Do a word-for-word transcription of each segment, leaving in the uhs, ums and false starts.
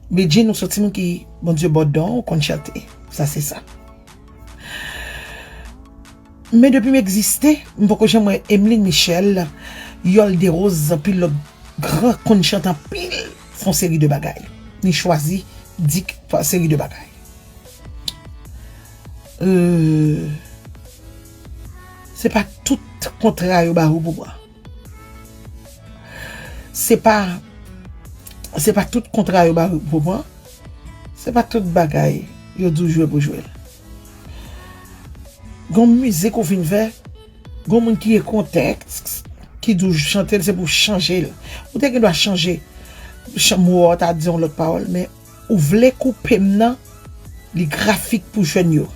Bedjine, ou se yon timoun ki Bondye ba w don, ou konn chante. Sa se sa. Men depi m egziste, m poko janm wè Emeline Michel, Yol Derose, anpil lòt gran konn chante anpil, fè yon seri de bagay. Ni chwazi di k-, fè yon seri de bagay. Euh, se pa tout kontra yo ba ou pou pran. Se pa, se pa tout kontra yo ba ou pou pran. Se pa tout bagay yo di w jwe pou jwe l. Gon mizik ou fin fè, gon moun ki e kontèks, ki di w chante l, se pou chanje l. Ou te gen dwa chanje chan-, mo a, w ta di yon lòt pawòl, men ou vle koupe m nan, li grafik pou jèn yo.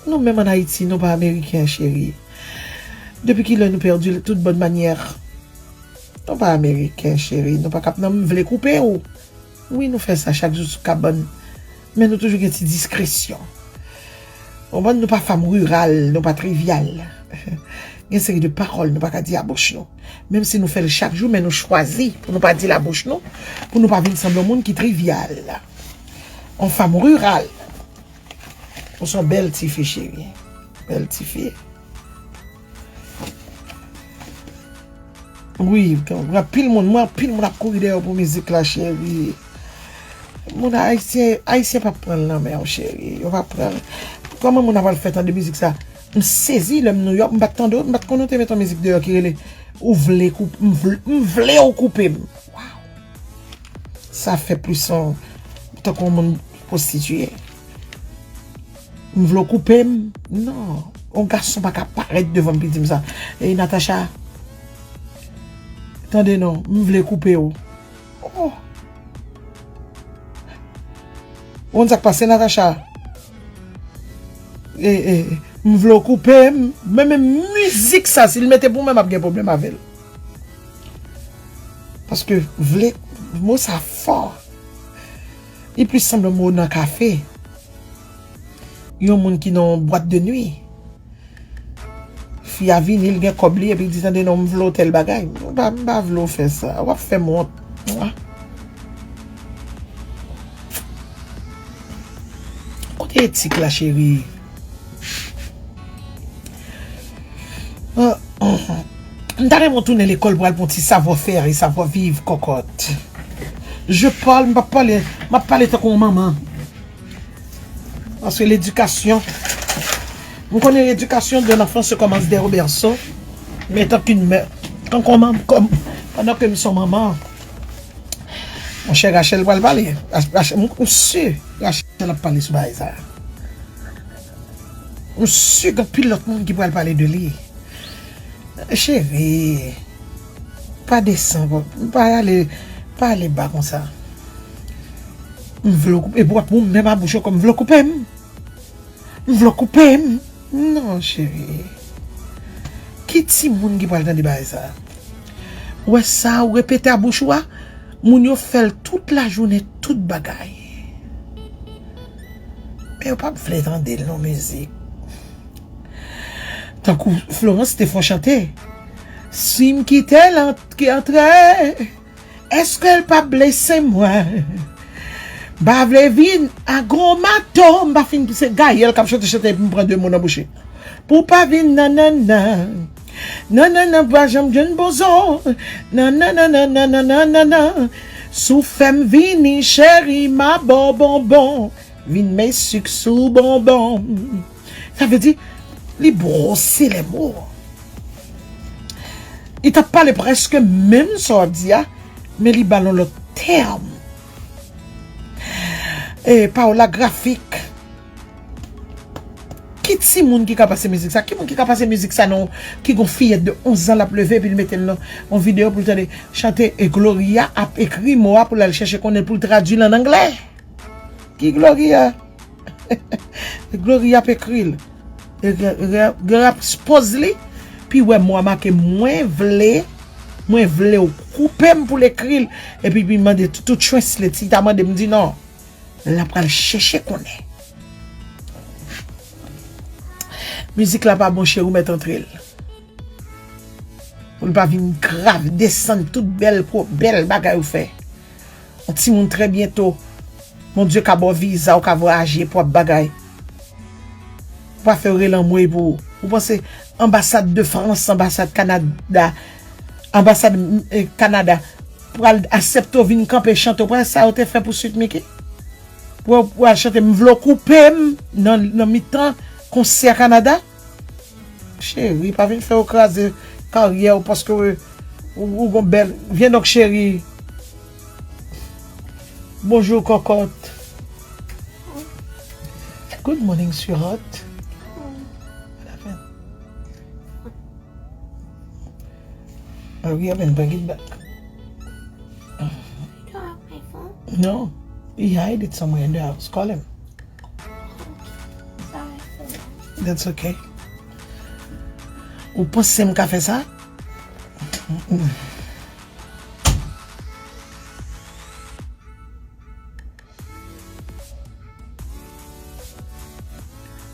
Nou menm ann Ayiti, nou pa ameriken, cheri. Depi kilè nou pèdi l tout bòn manyè? Nou pa ameriken, cheri. Nou pa kap nan m vle koupe w. Wi, nou fè sa chak jou sou kabann. Men nou toujou gen ti diskresyon. Ou konprann, nou pa fanm riral, nou pa trivyal. Gen seri de pawòl nou pa ka di a bouch nou. Menm si nou fè l chak jou, men nou chwazi pou nou pa di l a bouch nou, pou nou pa vin sanble yon moun ki trivyal. Yon fanm riral. Ou se yon bèl tifi, cheri. Bèl tifi. Wi, anpil moun, mwen, anpil moun ap kouri dèyè w pou mizik la, cheri. Moun ayisyen, ayisyen p ap pran l nan men w, cheri. Yo p ap pran l. Kòman moun ap al fè tande mizik sa? M sezi lè m Nouyòk, m pa t tande w, m pa t konnen w te met yon mizik deyò ki rele Ou vle koup-, m vle, m vle w koupe m. Waw. Sa fè plis yon, tankou yon moun pwostitiye. M vle w koupe m? Non. Yon gason pa ka parèt devan m epi di m sa. E Natacha, tande non, m vle koupe w. Oh. Ou konn sa k pase, Natacha? E, e, m vle w koupe m. Men, men mizik sa, si l mete pou mwen, m ap gen pwoblèm avè l. Paske vle, mo sa fò. Li plis sanble mo nan kafe. Yon moun ki nan yon bwat de nwi. Fi a vini, l gen kòb li, epi l di, "Tande non, m vle w tèl bagay." M pa, m pa vle w fè sa. W ap fè m wont. Mwa. Kote etik la, cheri? Ah, ah. M ta renmen w tounen lekòl pou al pran ti savoir faire et savoir vivre, kòkòt. Je parle, m p ap pale, m ap pale tankou yon manman. Paske ledikasyon, m konnen ledikasyon de l'enfant se commence dès le berceau, men tankou yon mè, tankou yon manm, kòm, pandan ke m se yon manman, monchè, Rachel pral pale. Rach-, Rachel, m, m si Rachel ap pale sou bagay sa. M si gen anpil lòt moun ki pral pale de li. Cheri, pa desann, pa ale, pa ale ba konsa. M vle w koupe, epi w ap ou menm a bouch ou kòm m vle w koupe m. M vle w koupe m. Non, cheri. Ki timoun ki pral tande bagay sa? Ou wè sa, ou repete a bouch ou a, moun yo fè l tout lajounen, tout bagay. Men yo p ap vle tande l nan mizik. Tankou Florence te fè yon chante. Si m kite l ant-, ki antre, èske l p ap blese mwen? M pa vle vin a gwo mato, m pa fin, se Gaël k ap chante chante epi m pran de mo nan bouch li. Pou pa vin nanana. Nanana, pa janm jwenn bon zon. Nanana, nanana, nanana. Si w fè m vini, cheri, m a ba w bonbon. Vin met sik sou bonbon. Sa vle di, li bwose lè mo. Li t ap pale prèske menm sa w ap di a, men li ba l yon lòt tèm. E, Paola Graphic. Ki timoun ki ka pase mizik sa? Ki moun ki ka pase mizik sa non? Ki gon fiyèt de onz an l ap leve epi l mete l nan yon videyo pou l tande chante e Gloria ap ekri mo a pou l al chèche konnen pou l tradui l an anglè. Ki Gloria? Gloria ap ekri l. E Gloria, Gloria ap poze li, pi wè mo a make mwen vle, mwen vle w koupe m pou l ekri l. Epi, pi mande to, to translate, si ta mande m di non. L ap pral chèche konnen. Mizik la pa bon, cheri, ou mèt antre l. Pou l pa vin grav, desann tout bèl, bèl bagay ou fè. Yon timoun trè byento. Bondye ka ba w viza, ou ka vwayaje pou w ap bagay. Ou pa fè yo rele anmwey pou ou. Ou panse anbasad de Frans, anbasad Kanada, anbasad, eh, Kanada pral aksepte w vin kanpe chante, ou panse sa yo te fè pou Sweet Micky? Pou, pou al chante M vle w koupe m nan, nan mitan konsè Kanada? Cheri, pa vin fè yo kraze karyè w paske w, ou, ou gon bèl. Vyen donk, cheri. Bonjou, kòkòt. Good morning, sweetheart. What happened? Hurry up and bring it back. You don't have my phone? No. He hide it somewhere in the house. Call him. Sorry for that. That's okay. Ou panse m ka fè sa?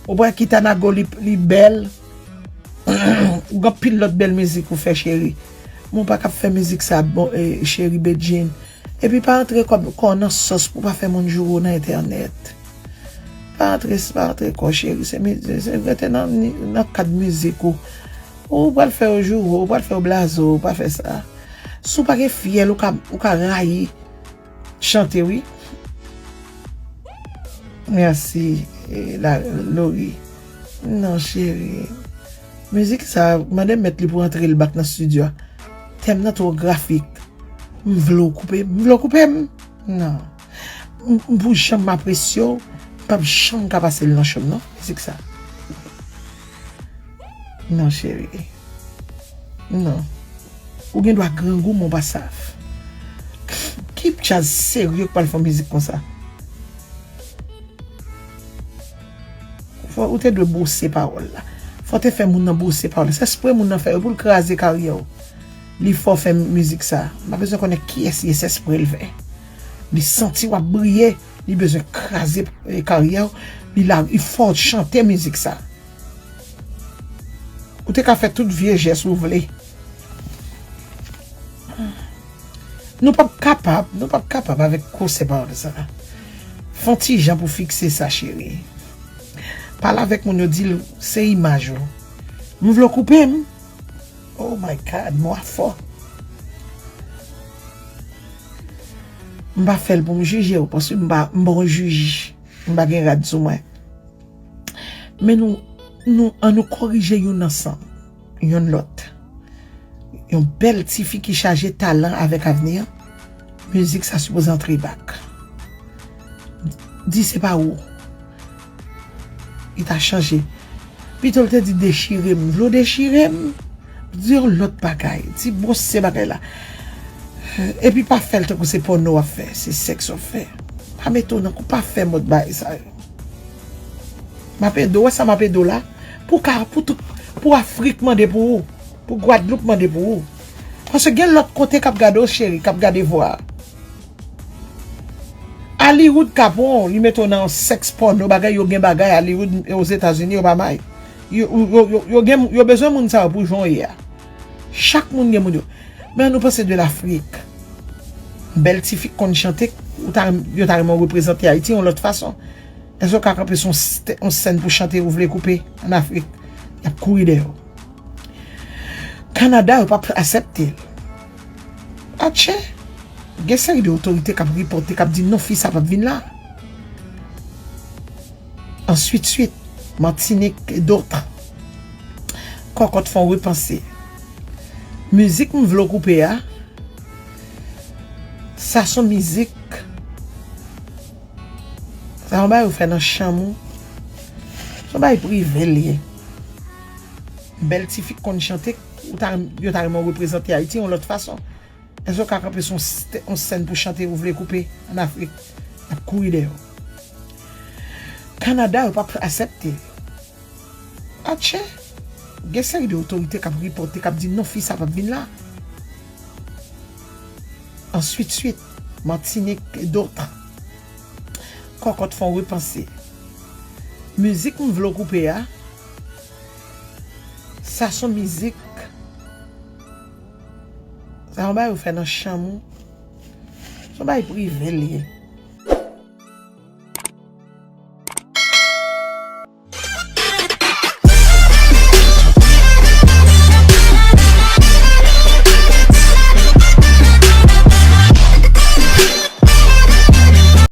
Ou wè Kitanago, li, li bèl. Ou gen anpil lòt bèl mizik ou fè, cheri. Men w pa ka ap fè mizik sa, bon, eh, cheri Bedjine. Epi pa antre kò, kò w nan sòs pou w pa fè moun joure w nan entènèt. Pa antre, pa antre kò, cheri. Se, mi- se, se rete nan, nan kad mizik ou. Ou pral fè yo joure w, ou pral fè yo blaze w, ou pa fè sa. Si w pa gen fyèl, ou ka, ou ka rayi chante, wi. Mèsi, eh, la, Lori. Non, cheri. Mizik sa, mande mèt li pou antre l back nan estidyo a. Tèm nan twò grafik. M vle w koupe, m vle w koupe m. Non. M, m pou janm apresye w, m p ap janm ka pase l nan cho m, non, mizik sa. Non, cheri. Non. Ou gen dwa grangou, men w pa sav. Ki djaz serye k pral fè yon mizik konsa? Fò, ou te dwe bwose pawòl la. Fò w te fè moun nan bwose pawòl la. Se espre moun nan fè yo pou l kraze karyè w. Li fè w fè mizik sa. M pa bezwen konnen kiyès li ye, se espre l fè. Li santi w ap briye, li bezwen kraze, eh, karyè w. Li la, li fè w chante mizik sa. Ou te ka fè tout vye jès ou vle. Nou p ap kapab, nou p ap kapab avèk gwosè pawòl sa. Fè yon ti jan pou fikse sa, cheri. Pale avèk moun yo, di l se imaj ou. M vle w koupe m. Oh my God, mo a fò. M pa fè l pou m jije w, paske m pa, m pa yon jij. M pa gen rad sou mwen. Men nou, nou, an nou korije youn ansanm, youn lòt. Yon bèl tifi ki chaje talan avèk avni. Mizik sa sipoze antre bak. Di se pa ou. Li ta chanje. Pito l te di dechire m, vle w dechire m. Di yon lòt bagay. Di bon se bagay la. Epi pa fè l tankou se pòno w ap fè, se sèks w ap fè. Pa mete w nan kou, pa fè mòd bagay sa yo. M ap ede w, wè sa m ap ede w la? Pou ka, pou tout, pou Afrik mande pou ou, pou Gwadloup mande pou ou. Paske gen lòt kote k ap gade w, cheri, k ap gade vwa a. Hollywood ka pran w, li mete w nan yon sèks pòno, bagay yo gen bagay, Hollywood, Ozetazini, yo pa may. Yo, yo, yo, yo gen, yo bezwen moun sa yo pou jan w ye a. Chak moun gen moun yo. Men nou panse de Lafrik. Bèl tifi k konn chante, ou ta, yo ta renmen w reprezante Ayiti yon lòt fason. Èske w ka kanpe sou yon s-, yon sèn pou chante ou vle koupe ann Afrik? Y ap kouri dèyè w. Kanada, yo p ap aksepte l. Atchè! Gen seri de otorite k ap ripòte, k ap di non, fi sa p ap vin la. Answit, swit, Matinik e dòt. Kòkòt fè w repanse. Mizik m vle w koupe a, sa s on mizik. Sa yon bagay ou fè nan chanm ou. S on bagay prive l ye. Bèl tifi k konn chante, ou ta, yo ta renmen w reprezante Ayiti yon lòt fason. Èske w ka kanpe sou yon s-, yon sèn pou chante ou vle koupe ann Afrik? Y ap kouri dèyè w. Kanada, yo p ap aksepte l. Atchè! Gen seri de otorite k ap ripòte, k ap di non, fi sa p ap vin la. Answit, swit, Matinik e dòt. Kòkòt fè w repanse. Mizik m vle w koupe a, sa s on mizik. Sa yon bagay ou fè nan chanm ou. Se yon bagay prive l ye.